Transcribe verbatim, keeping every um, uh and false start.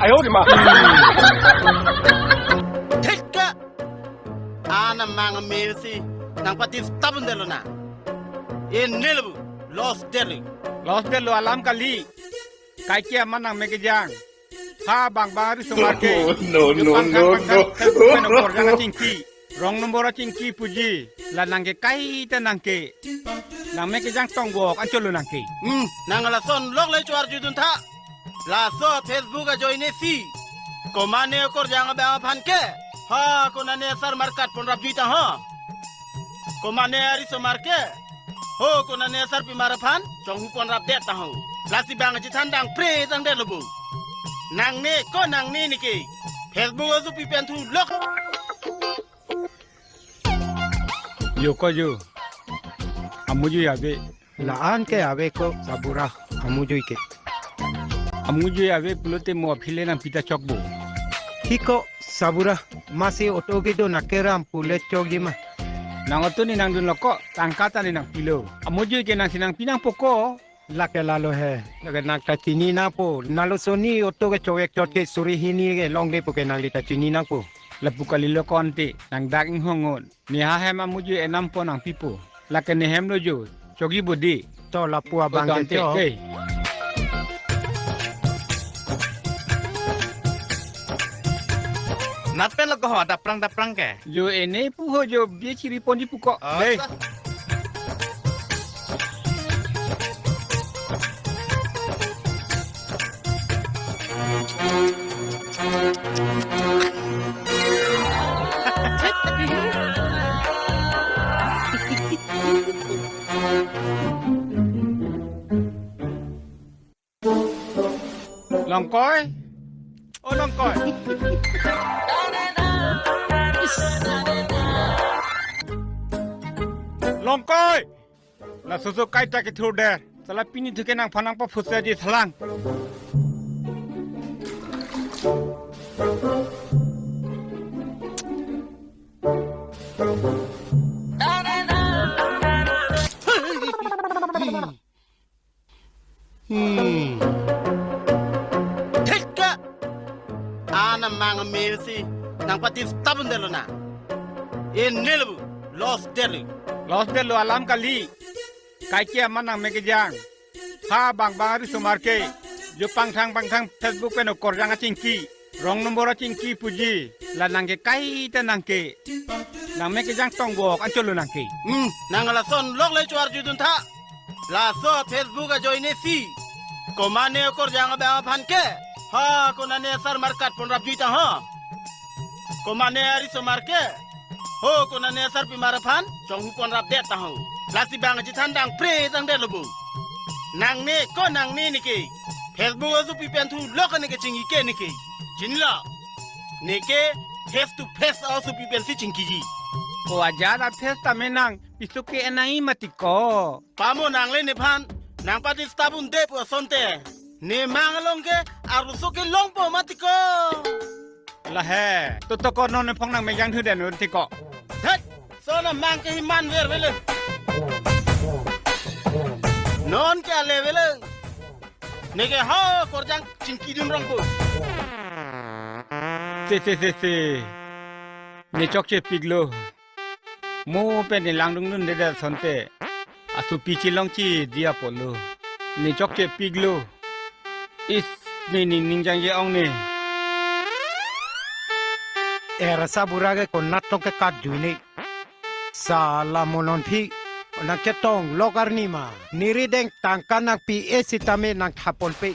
Ayo, di ma. Theka. Ana mang me si nangpati stop un detlo na. Inelo bu, lost detlo. Lost detlo alam kali. Kaike amat nangmek kejang. Ha bang bang ari somar ke. No, no, no, no. Pangthang pangthang Facebook pen okorjang achingki. Wrong number achingki puji. La nangke kaita nangke. Nangmek kejang tongbok anchotlo nangke. Hmm, nang lason lok le chuar judun tha. Laso Facebook ajoine si. Komane okorjang abang aphan ke. Ha, konane asar markat pon rap juita ho. Komane ari somar ke. Ho, konane asar pimar aphan chonghu pon rap det ta ho. Lasi bang chethan dang pre tang detlo bu. Nangne ko nangne neke. Facebook azupi pen thu lok. Yo ko yo. Amujui ave. La-an ke ave ko sabura amujui ke. Amujui ave pulote mo aphi le nangpi ta chokbo. Hiko sabura masi auto kedo nangkeram pule chokji ma. Nang auto ne nangdunlo ko, tangka ta ne nangpilo. Amujui ke nangsi nangpi nangpo ko. Lake lalo he. Lake nang ta chini nangpo. Nalo soni auto ke chowek chot ke suri hini ke longde pu ke nangli ta chini nangpo. Lapu kalilo ko ante, nang dak inghongon. Neha hem amujui enam po nangpipo. Lake ne hem lo jo. Chogi bodi. To lapu abang to ke ante cho. Ke. Nat pen lo ko ho, daprang daprang ke. Jo ene pu ho jo bie chiri ponji pu ko. Oh, dei. Sa- Longkoi? O Longkoi. Longkoi. Laso so kaita kethur der. Sala pini thu ke nangphan nangpaphutsi di thalang. Hmm. Theka! Ana mang me si nangpati stop un detlo na. Inelo bu, lost detlo. Lost detlo alam kali. Kaike amat nangmek kejang. Ha bang bang ari somar ke. Jo pangthang pangthang Facebook pen okorjang achingki. Wrong number achingki puji. La nangke kaita nangke. Nangmek kejang tongbok anchotlo nangke. Hmm, nang lason lok le chuar judun tha. Laso Facebook ajoine si. Komane okorjang abang aphan ke. Ha, konane asar markat pon rap juita ho. Komane ari somar ke. Ho, konane asar pimar aphan chonghu pon rap det ta ho. Lasi bang chethan dang pre tang detlo bu. Nangne ko nangne neke. Facebook azupi pen thu lok neke chingki ke neke. Chinilo. Neke face to face azupi pen si chingkiji. Ko ajat a face tame nang piso ke enai mati ko. Pamo nangle nephan, nangpati stop un det pu asonte. Ne mang along ke, arloso ke longpo mati ko. Lahei, to to ko non nephong nangmek jang thu den un ti ko. Dhat, so na mang ke himan ver vele. Non ke ale vele. Neke ha korjang chingki dun rong ko. Se, se, se, se. Ne chokche piklo. Mo pen ne langdung dun det asonte. Asopi chelongche dia polo. Ne chokche piklo. Is ne ning ning jangje ong ne. Era sabura ke konat tong ke kat jui ne. Sala mo non phi. Nangchetong lok arni ma. Ne rideng tangka nangpi-e sitame nangthap ponpe.